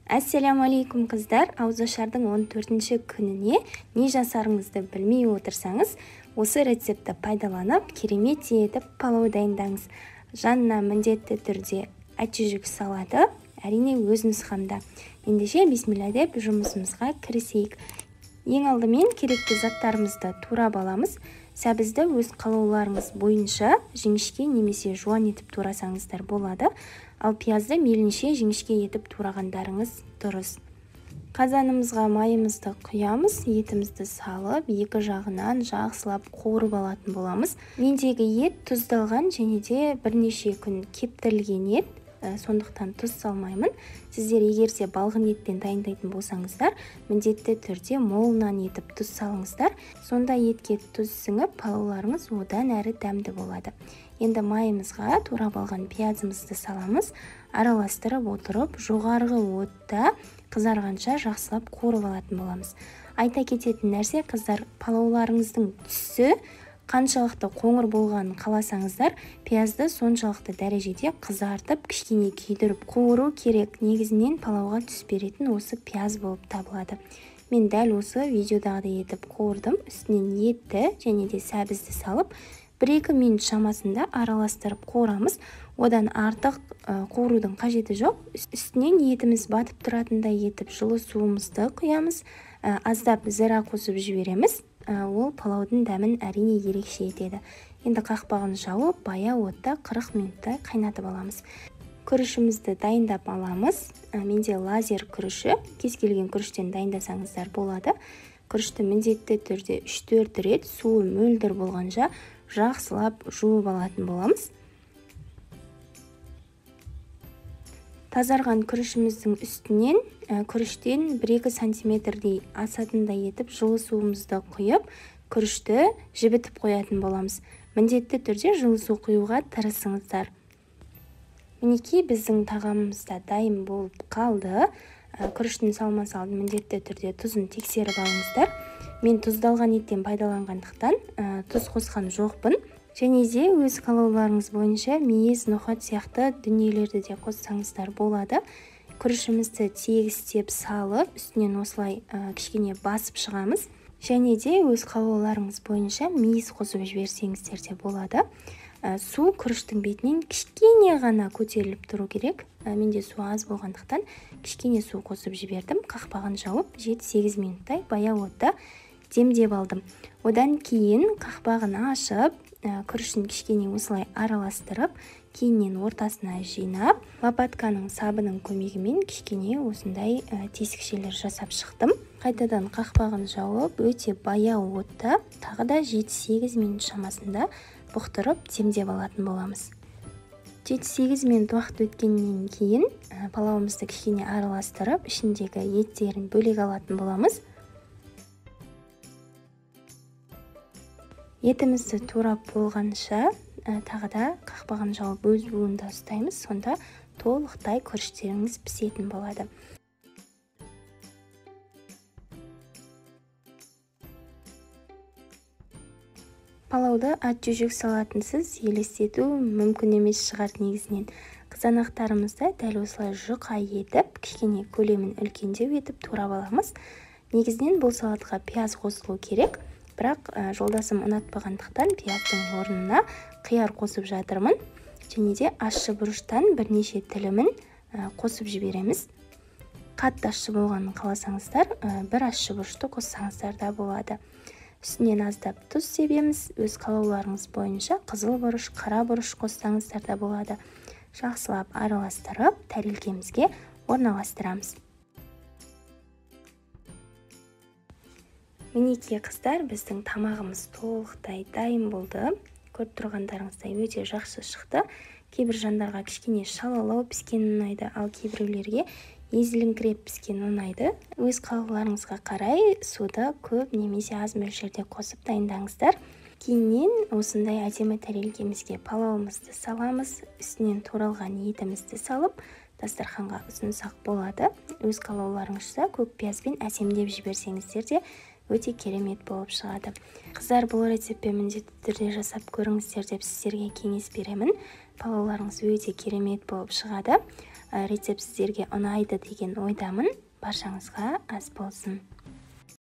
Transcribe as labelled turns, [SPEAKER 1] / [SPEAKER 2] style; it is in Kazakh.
[SPEAKER 1] Ассаляму қыздар, ауызашардың 14-ші күніне не жасарыңызды білмей отырсаңыз, осы рецептті пайдаланып, керемет етіп палау дайындаңыз. Жанына міндетті түрде ачыжық салаты, әрине өз нұсқамда. Ендеше бисмилля деп жұмысымызға кірісейік. Ең алдымен керекті заттарымызды турап аламыз. Сәбізді өз қалауларыңыз бойынша жіңішке немесе жуан етіп турасаңыздар болады. Ал пиязды мейлінше жіңішке етіп турағандарыңыз дұрыс. Қазанымызға майымызды құямыз, етімізді салып, екі жағынан жақсылап қуырып алатын боламыз. Мендегі ет тұздалған және де бірнеше күн кептірілген ет, сондықтан тұз салмаймын. Сіздер егер де балғын еттен дайындайтын болсаңыздар, міндетті түрде молынан етіп тұз салыңыздар. Сонда етке тұз сіңіп, палауларыңыз одан әрі дәмді болады. Енді майымызға турап алған пиязымызды саламыз. Араластырып отырып, жоғарғы отта қызарғанша жақсылап қуырып алатын боламыз. Айта кететін нәрсе, қыздар, палауларыңыздың түсі қаншалықты қоңыр болғанын қаласаңыздар, пиязды соншалықты дәрежеде қызартып, кішкене күйдіріп қуыру керек. Негізінен палауға түс беретін осы пияз болып табылады. Мен дәл осы видеодағыдай етіп қуырдым. Үстінен етті және де сәбізді салып, 1-2 минут шамасында араластырып қуырамыз. Одан артық қуырудың қажеті жоқ. Үстінен етіміз батып тұратындай етіп жылы суымызды құямыз. Аздап зира қосып жібереміз. Ол палаудың дәмін әрине ерекше етеді. Енді қақпағын жауып, баяу отта 40 минуттай қайнатып аламыз. Күрішімізді дайындап аламыз. Менде лазер күріші, кез келген күріштен дайындасаңыздар болады. Күрішті міндетті түрде 3-4 рет суы мөлдір болғанша жақсылап жуып алатын боламыз. Тазарған күрішіміздің үстінен күріштен 1-2 сантиметрдей асатындай етіп жылы суымызды құйып, күрішті жібітіп қоятын боламыз. Міндетті түрде жылы су құюға тырысыңыздар. Мінекей біздің тағамымыз да дайын болып қалды. Күріштің салмас алдын міндетті түрде тұзын тексеріп алыңыздар. Мен тұздалған еттен пайдаланғандықтан тұз қосқан жоқпын. Және де өз қалауларыңыз бойынша мейіз, ноқат сияқты дүниелерді де қоссаңыздар болады. Күрішімізді тегістеп салып, үстінен осылай кішкене басып шығамыз. Және де өз қалауларыңыз бойынша мейіз қосып жіберсеңіздер де болады. Су күріштің бетінен кішкене ғана көтеріліп тұру керек. Менде су аз болғандықтан кішкене су қосып жібердім. Қақпағын жауып 7-8 минуттай баяу отта демдеп алдым. Одан кейін қақпағын ашып, күрішін кішкене осылай араластырып, кейіннен ортасына жинап, лопатканың сабының көмегімен кішкене осындай тесікшелер жасап шықтым. Қайтадан қақпағын жауып, өте баяу отта тағы да 7-8 минут шамасында бұқтырып демдеп алатын боламыз. 7-8 минут уақыт өткеннен кейін палауымызды кішкене араластырып, ішіндегі еттерін бөлек алатын боламыз. Етімізді турап болғанша тағы да қақпағын жауып өз буында ұстаймыз. Сонда толықтай күріштеріңіз пісетін болады. Палауды ат-жүжік салатынсыз елестету мүмкін емес шығар негізінен. Қызанақтарымызды дәл осылай жұқа етіп, кішкене көлемін үлкендеу етіп турап аламыз. Негізінен бұл салатқа пияз қосылу керек. Бірақ жолдасым ұнатпағандықтан пияздың орнына қияр қосып жатырмын. Және де ащы бұрыштан бірнеше тілімін қосып жібереміз. Қатты ащы болғанын қаласаңыздар, бір ащы бұрышты қоссаңыздар да болады. Үстінен аздап тұз себеміз. Өз қалауларыңыз бойынша қызыл бұрыш, қара бұрыш қоссаңыздар да болады. Жақсылап араластырып, тәрелкемізге орналастырамыз. Мінекей қыздар, біздің тамағымыз толықтай дайын болды. Көріп тұрғандарыңыздай өте жақсы шықты. Кейбір жандарға кішкене шалалау піскен ұнайды, ал кейбіреулерге езіліңкіреп піскен ұнайды. Өз қалауларыңызға қарай суды көп немесе аз мөлшерде қосып дайындаңыздар. Кейіннен осындай әдемі тәрелкемізге палауымызды саламыз. Үстінен туралған етімізді салып, дастарханға ұсынсақ болады. Өз қалауларыңызша көк пиязбен әсемдеп жіберсеңіздер де өте керемет болып шығады. Қыздар, бұл рецептпен міндетті түрде жасап көріңіздер деп сіздерге кеңес беремін. Палауларыңыз өте керемет болып шығады. Рецепт сіздерге ұнайды деген ойдамын. Баршаңызға ас болсын.